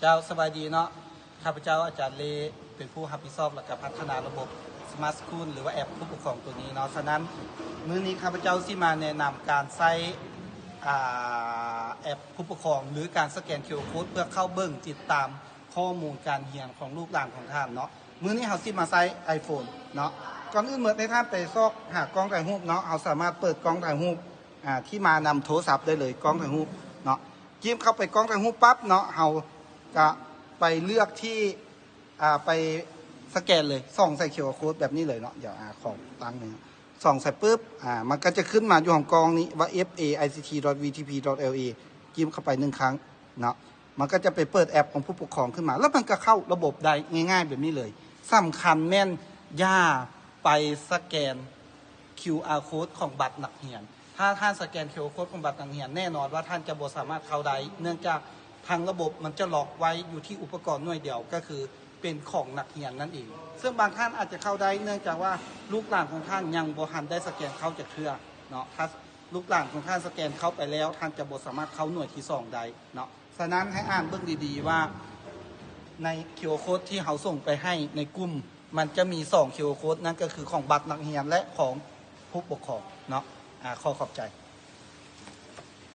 ເຈົ້າ ສະບາຍດີເນາະ. ຂ້າພະເຈົ້າອາຈານເລ ເປັນຜູ້ຮັບຜິດຊອບ ແລະກະພັດທະນາລະບົບ Smart School ຫຼືວ່າແອັບຜູ້ປົກຄອງໂຕນີ້ເນາະ. ສະນັ້ນ ມື້ນີ້ຂ້າພະເຈົ້າຊິມາແນະນຳການໃຊ້ ອ່າ ແອັບຜູ້ປົກຄອງ ຫຼືການສະແກນ QR code ເພື່ອເຂົ້າເບິ່ງຕິດຕາມຂໍ້ມູນການຮຽນຂອງລູກຫຼານຂອງທ່ານເນາະ. ມື້ນີ້ເຮົາຊິມາໃຊ້ iPhone ເນາະ. ກ່ອນອື່ນໝົດໃຫ້ທ່ານໄປຊອກຫາກ້ອງຖ່າຍຮູບເນາະ. ເຮົາສາມາດເປີດກ້ອງຖ່າຍຮູບ ອ່າ ທີ່ມານຳໂທລະສັບໄດ້ເລີຍ ກ້ອງຖ່າຍຮູບເນາະ. ຈິ້ມເຂົ້າໄປກ້ອງຖ່າຍຮູບປັບເນາະ ເຮົາກະໄປເລືອກທີ່ ອ່າ ໄປສະແກນເລີຍ ສ່ອງໃສ່ QR code ແບບນີ້ເລີຍເນາະ. ດຽວ ອ່າ ຂໍຕັ້ງນີ້ ສ່ອງໃສ່ປຶບ ອ່າ ມັນກະຈະຂຶ້ນມາຢູ່ຂອງກ້ອງນີ້ວ່າ FAICT.VTP.LA ຈິ້ມເຂົ້າໄປໜຶ່ງຄັ້ງເນາະ. ມັນກະຈະໄປເປີດແອັບຂອງຜູ້ປົກຄອງຂຶ້ນມາ ແລ້ວມັນກະເຂົ້າລະບົບໄດ້ງ່າຍໆແບບນີ້ເລີຍ. ສຳຄັນແມ່ນຢ່າໄປສະແກນ QR code ຂອງບັດນັກຮຽນ. ຖ້າທ່ານສະແກນ QR code ຂອງບັດນັກຮຽນ ແນ່ນອນວ່າທ່ານຈະບໍ່ສາມາດເຂົ້າໄດ້ ເນື່ອງຈາກທາງລະບົບມັນຈະລັອກໄວ້ຢູ່ທີ່ອຸປະກອນໜ່ວຍດຽວ ກໍຄືເປັນຂອງນັກຮຽນນັ້ນເອງ. ເຊິ່ງບາງທ່ານອາດຈະເຂົ້າໄດ້ ເນື່ອງຈາກວ່າລູກຫຼານຂອງທ່ານຍັງບໍ່ທັນໄດ້ສະແກນເຂົ້າຈັກເທື່ອເນາະ. ຖ້າລູກຫຼານຂອງທ່ານສະແກນເຂົ້າໄປແລ້ວ ທ່ານຈະບໍ່ສາມາດເຂົ້າໜ່ວຍທີສອງໄດ້ເນາະ. ສະນັ້ນໃຫ້ອ່ານເບິ່ງດີໆວ່າ ໃນ QR code ທີ່ເຮົາສົ່ງໄປໃຫ້ໃນກຸ່ມ ມັນຈະມີສອງ QR code ນັ້ນກໍຄືຂອງບັດນັກຮຽນ ແລະ ຂອງຜູ້ປົກຄອງເນາະ. ອາ ຂໍຂອບໃຈ.